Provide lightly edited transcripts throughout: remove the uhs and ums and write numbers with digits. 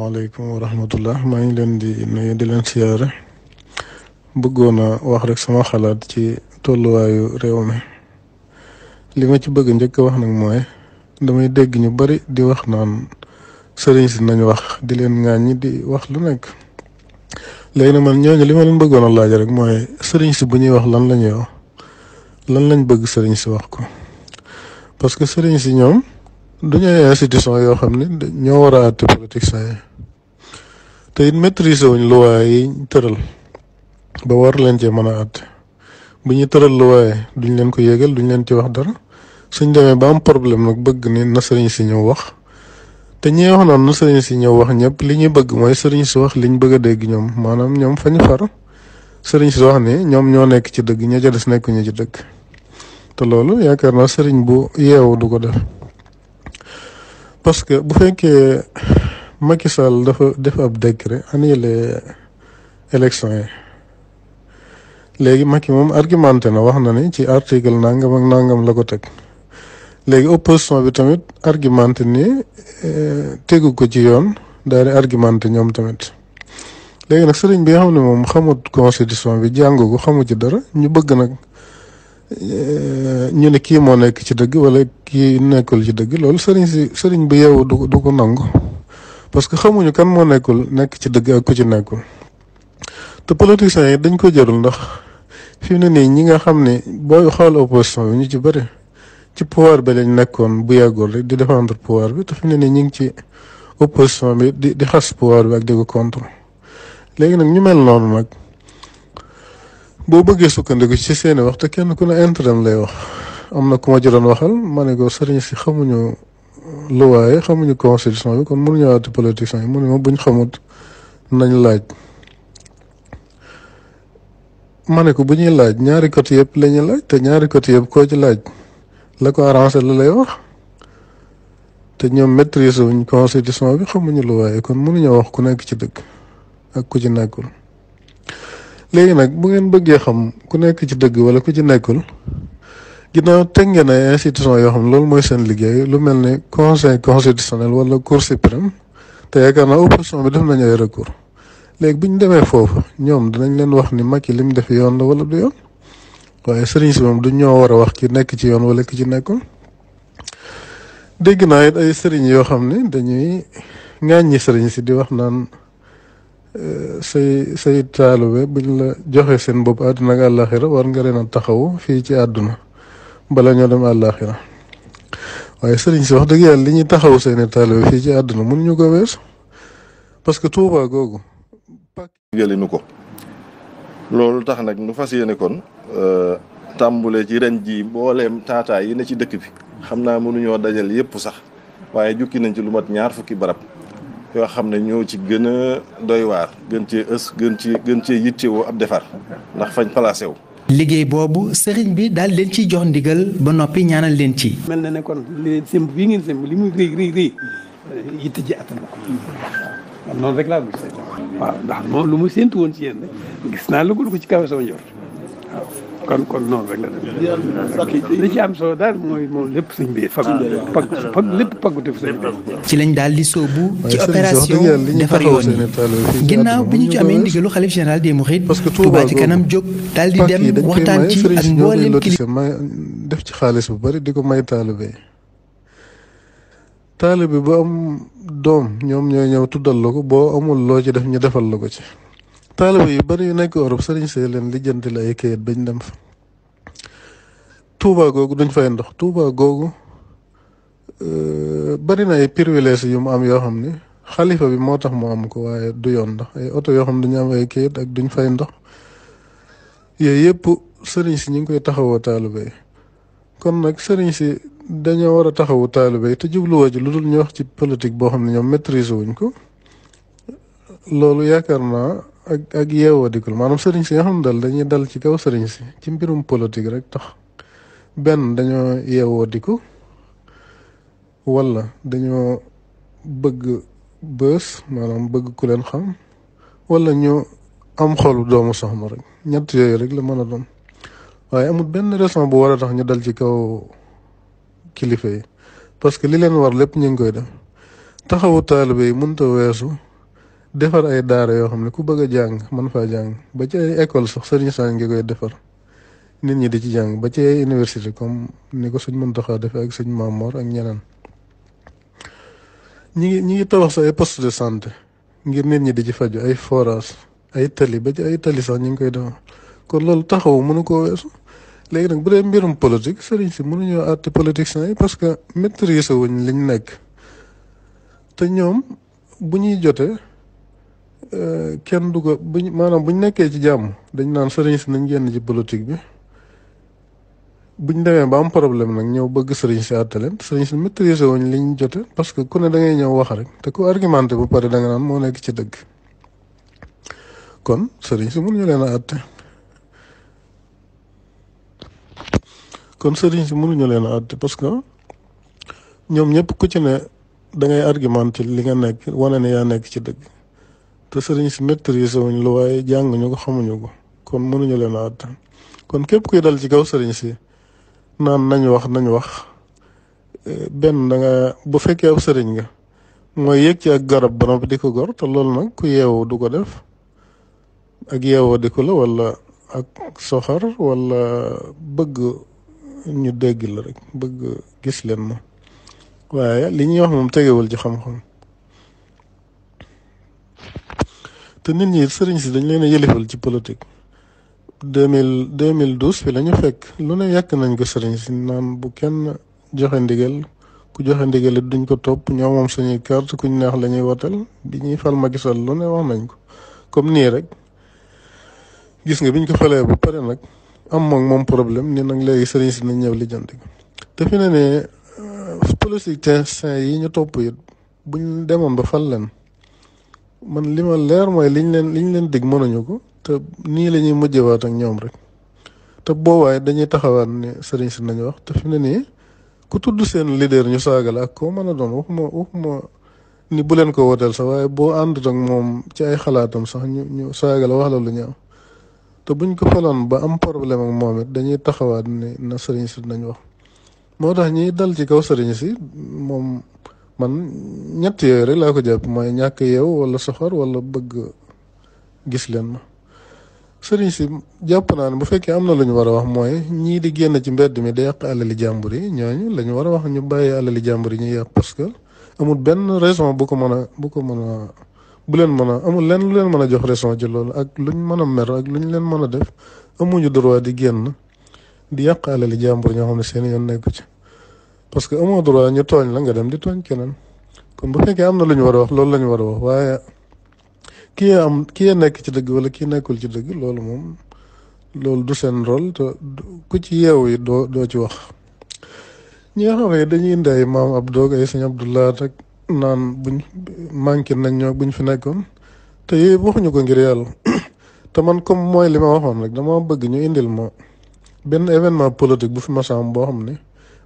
asalaamaaleykum wa rahmatullah maa ngi leen di nuyu di leen siyaare bëggoon a wax rek sama xalaat ci tolluwaayu réew mi li ma ci bëgg njëkk a wax nag mooy damay dégg ñu bari di wax naan sëriñ si nañ wax di leen ŋàññi di wax lu nekk léegi nag man ñooñu li ma leen bëggoon a laaj rek mooy sëriñ si bu ñuy wax lan la ñuy wax lan lañ bëgg sëriñ si wax ko parce que sëriñ si ñoom duñu ay institution yoo xam ne ñoo war a àtte politiciens yi te it maîtriser wuñ luwaay yi tëral ba war leen cee mën a àtte bu ñuy tëral luwaay duñ leen ko yégal duñ leen ci wax dara suñ demee ba am problème nag bëgg ni na sëriñ si ñëw wax te ñi wax naan na sëriñ si ñëw wax ñëpp li ñuy bëgg mooy sëriñ si wax liñ bëgg a dégg ñoom maanaam ñoom fañu far sëriñ si wax ni ñoom ñoo nekk ci dëgg ña ca des nekkuñu ci dëgg te loolu yaakaar naa sëriñ bu yeewu du ko def parce que bu fekkee Macky Sall dafa def ab décret annulé élection yi léegi Macky moom argumenté na wax na ni ci article nangam ak nangam la ko teg léegi opposition bi tamit argumenté ni tegu ko ci yoon daal di argumenté ñoom tamit léegi nag sëriñ bi nga xam ne moom xamut constitution bi jàngu ko xamu ci dara ñu bëgg nag ñu ne kii moo nekk ci dëgg wala kii nekkul ci dëgg loolu sëriñ bi yeewu du ko nangu parce que xamuñu kan moo nekk ci dëgg ak ku ci nekkul te politiciens yi dañ ko jarul ndax fi mu ne nii ñi nga xam ne booy xool opposition bi ñu ci bëri ci pouvoir bi lañ nekkoon bu yàggul rek di défendre pouvoir bi te fi mu ne nii ñu ngi ci opposition bi di xas pouvoir bi ak di ko contre léegi nag ñu mel noonu nag boo bëggee sukkandiku ci seeni wax te kenn ku ne intérêt lay wax am na ku ma ci doon waxal ma ne ko sëriñ si xamuñu luwaaye xamuñu constitution bi kon mënuñu waati politiciens yi mu ne ma buñ xamut nañ laaj ma ne ko bu ñuy laaj ñaari côté yëpp la ñuy laaj te ñaari côté yëpp koo ci laaj la ko arrangé la lay wax te ñoom maîtriser wuñ constitution bi xamuñu luwaaye kon mënuñoo wax ku nekk ci dëgg ak ku ci nekkul léegi nag bu ngeen bëggee xam ku nekk ci dëgg wala ku ci nekkul ginnaaw teg ngeen ay institution yoo xam ne loolu mooy seen liggéey lu mel ni conseil constitutionnel wala cour suprême te yaakaar naa opposition bi def nañu ay recours léegi bu ñu demee foofu ñoom dinañ leen wax ni Macky li mu def yoon la wala du yoon waaye sëriñ si moom du ñoo war a wax ki nekk ci yoon wala ki ci nekkul dégg naa it ay sëriñ yoo xam ne dañuy ŋàññi sëriñ si di wax naan say taalube buñ la joxe seen bopp àdduna ak àllaaxira war nga leen a taxawu fii ci àdduna bala ñoo dem àllaaxira waaye sëriñ si wax dëgg yàlla li ñuy taxawu seeni taalube fii ci àdduna mënuñu ko weesu parce que Tuubaa googu jëli nu ko loolu tax nag nu fas yéene kon tàmbule ci ren ji mbooleem taataay yi ne ci dëkk bi xam naa mënuñoo dajal yépp sax waaye jukki nañ ci lu mat 20 fukki barab yoo xam ne ñoo ci gën a doy waar gën cee yittewoo ab defar ndax fañ placé wu. liggéey boobu sëriñ bi daal leen ciy jox ndigal ba noppi ñaanal leen ci. mel na ne kon li sëmb bii ngeen sëmb li muy rëy yitte ji attan na ko waaw noonu rek laa gis. waaw ndax moom lu mu séntu woon ci yéen rek gis naa lu ko ci kaw sama njort waaw kon noonu rek la dem li ci am solo daal mooy moom lépp sëñ bi pag lépp paggute fu sëñ bi ci lañ daal di sóobu ci opération defar yoon yi ginnaaw bi ñu ci amee ndigalu xalif général des mourides Touba ci kanam jóg daal di dem waxtaan ci ak mboolem kilifa def ci xaalis bu bari di ko may taalibe bu am doom ñoom ñooy ñëw tuddal la ko boo amul loo ci def ñu defal la ko ci taalibe yu bari yu nekk Europe sëriñ see leen lijjanti la ay kayit bañ dem fa Touba googu duñ fay ndox Touba googu bari na ay privilèges yu mu am yoo xam ni xalifa bi moo tax mu am ko waaye du yoon ndax ay oto yoo xam ne dañu am ay kayit ak duñ fay ndox yooyu yëpp sëriñ si ñu ngi koy taxawoo taalibe yi kon nag sëriñ si dañoo war a taxawu taalibe yi te jubluwoo ci lu dul ñu wax ci politique boo xam ne ñoom maîtriser wuñ ko loolu yaakaar naa ak yeewoo dikul maanaam sëriñ si nga xam ne daal dañuy dal ci kaw sëriñ si ci mbirum politique rek tax benn dañoo yeewoo diku wala dañoo bëgg bës maanaam bëgg ku leen xam wala ñu am xolu doomu soxna rek ñett yooyu rek la mën a doon waaye amul benn raison bu war a tax ñu dal ci kaw kilifa yi parce que li leen war lépp ñu ngi koy def taxawu taalibe yi mënta weesu defar ay daara yoo xam ne ku bëgg a jàng mën faa jàng ba ci ay école sax sëriñ saa ngi koy defar nit ñi di ci jàng ba ci ay université comme ni ko sëñ Muntaxa defee ak sëñ Mamor ak ñeneen ñi ngi tabax sax ay poste de santé ngir nit ñi di ci faju ay forage ay tali ba ci ay tali sax ñu ngi koy defar kon loolu taxaw mënu koo weesu léegi nag bu dee mbirum politique sëriñ si mënuñoo àtte politiciens yi parce que maîtriser wuñ liñ nekk te ñoom bu ñuy jotee kenn du ko maanaam buñ nekkee ci jàmm dañ naan sëriñ si nañ génn ci politique bi buñ demee ba am problème nag ñëw bëgg sëriñ si àtte leen sëriñ si maîtriser wuñ liñ jote parce que ku ne da ngay ñëw wax rek te ku argumenté ba pare da nga naan moo nekk ci dëgg kon sëriñ si mënuñu leen a àtte parce que ñoom ñëpp ku ci ne da ngay argumenté li nga nekk wane ne yaa nekk ci dëgg te sëriñ si maîtriser wuñ lu waaye jànguñu ko xamuñu ko kon mënuñu leen a àtte kon képp kuy dal ci kaw sëriñ si naan nañ wax benn da nga bu fekkee ab sëriñ nga mooy yëg ci ak garab ba noppi di ko gor te loolu nag ku yeewu du ko def ak yeewoo di ko la wala ak soxar wala bëgg ñu dégg la rek bëgg gis leen ma waaye li ñuy wax moom tegewul ci xam-xam te nit ñi sëriñ si dañ leen a yëlifal ci politique 2012 fi la ñu fekk lu ne yàq nañ ko sëriñ si naan bu kenn joxe ndigal ku joxe ndigal it duñ ko topp ñoo moom suñuy carte kuñ neex la ñuy wotal bi ñuy fal Macky Sall lu ne wax nañ ko comme nii rek gis nga biñ ko falee ba pare nag am moom problème ni nag léegi sëriñ si nañ ñëw lijjanti ko te fi ne ne politiciens yi ñu topp it buñ demoon ba fal leen man li ma leer mooy liñ leen dig mënuñu ko te nii la ñuy mujjewaat ak ñoom rek te boobaay dañuy taxawaat ne sëriñ si nañu wax te fi ne nii ku tudd seen leader ñu saaga la ak koo mën a doon waxuma ni bu leen ko woteel sax waaye boo àndut ak moom ci ay xalaatam sax ñu saaga la wax la lu ñaaw te buñ ko faloon ba am problème ak moom it dañuy taxawaat ne na sëriñ si nañ wax moo tax ñiy dal ci kaw sëriñ si moom man ñett yooyu rek laa ko jàpp mooy ñàkk yeew wala soxor wala bëgg gis leen ma sëriñ si jàpp naa ne bu fekkee am na lu ñu war a wax mooy ñii di génn ci mbedd mi di yàq alali jàmbur yi ñooñu la ñu war a wax ñu bàyyi alali jàmbur yi ñuy yàq parce que amul benn raison bu leen mën a amul lenn lu leen mën a jox raison ci loolu ak luñ mën a mer ak luñ leen mën a def amuñu droit di génn di yàq alali jàmbur ñoo xam ne seen yoon nekku ci parce que amoo droit ñu tooñ la nga dem di tooñ keneen kon bu fekkee am na lu ñu war a wax loolu la ñu war a wax waaye kii nekk ci dëgg wala kii nekkul ci dëgg loolu moom loolu du seen rôle te ku ci yeewu yi doo ci wax ñi nga xam ne dañuy indi ay maam Abdou ay sëñ Abdullah rek naan buñ manqué nañ ñoo buñ fi nekkoon te yooyu waxuñu ko ngir yàlla te man comme mooy li ma waxoon rek dama bëgg ñu indil ma benn événement politique bu fi masaam boo xam ne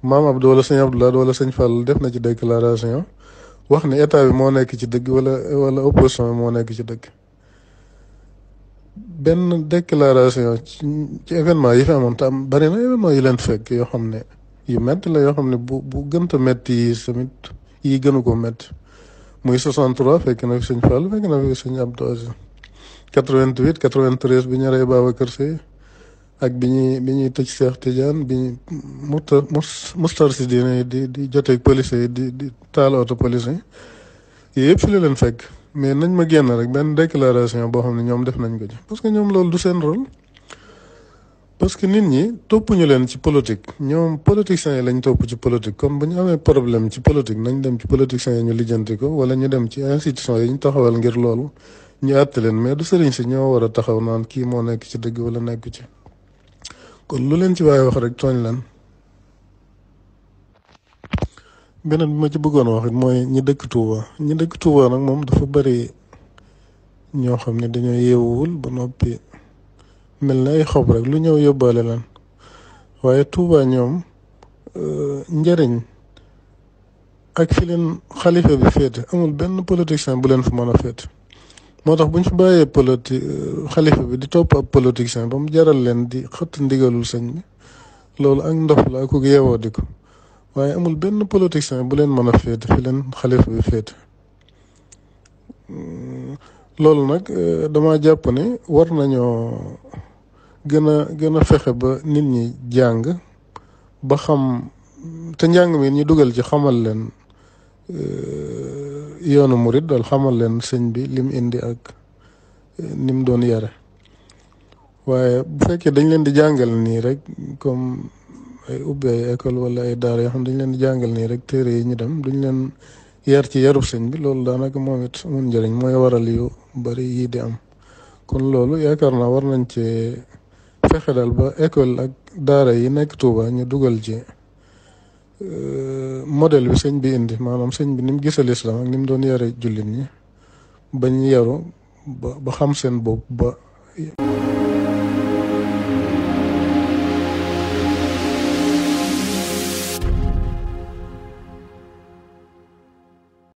maam Abdou wala sëñ Abdullah wala sëñ Fall def na ci déclaration wax ne état bi moo nekk ci dëgg wala opposition bi moo nekk ci dëgg benn déclaration ci événement yi fi amoon te am bari na événement yi leen fekk yoo xam ne yu métti la yoo xam ne bu gënta métti yi tamit yi gënu ko métti muy 63 fekk na fi sëñ Fall fekk na fi sëñ Abdou Aziz 88 93 bi ñu rey Babacar Seye ak bi ñuy tëj Cheikh Tidiane bi ñu mustar si diine di joteeg police yi di taal auto police yi yooyu yëpp fi la leen fekk mais nañ ma génn rek benn déclaration boo xam ne ñoom def nañ ko ci parce que ñoom loolu du seen rôle parce que nit ñi toppuñu leen ci politique ñoom politiciens yi lañ topp ci politique comme bu ñu amee problème ci politique nañ dem ci politiciens yi ñu lijjanti ko wala ñu dem ci institution yi ñu taxawal ngir loolu ñu àtte leen mais du sëriñ si ñoo war a taxaw naan kii moo nekk ci dëgg wala nekku ci kon lu leen ci waaye wax rek tooñ leen. beneen bi ma ci bëggoon a wax it mooy ñi dëkk Touba nag moom dafa bari ñoo xam ne dañoo yeewuwul ba noppi mel na ay xob rek lu ñëw yóbbaale leen waaye Touba ñoom njëriñ ak fi leen xalifa bi féete amul benn politicien bu leen fa mën a féete moo tax bu ñu fi bàyyee xalifa bi di topp ab politicien ba mu jaral leen di xëtt ndigalul sëñ bi loolu ak ndof la ak yeewoo di ko waaye amul benn politicien bu leen mën a féete fi leen xalifa bi féete loolu nag dama jàpp ne war nañoo gën a fexe ba nit ñi jàng ba xam te njàng mi ñu dugal ci xamal leen yoonu murit daal xamal leen sëñ bi lim indi ak nim doon yare waaye bu fekkee dañ leen di jàngal nii rek comme ay ubbi ay école wala ay daara yoo xam dañ leen di jàngal nii rek téere yi ñu dem duñ leen yar ci yarub sëñ bi loolu daanaka moom it mun njëriñ mooy waral yu bari yii di am kon loolu yaakaar naa war nañ ci fexe daal ba école ak daara yi nekk Touba ñu dugal ci modèle bi sëñ bi indi maanaam sëñ bi ni mu gisal islam ak ni mu doon yare jullit ñi bañ yaru ba xam seen bopp ba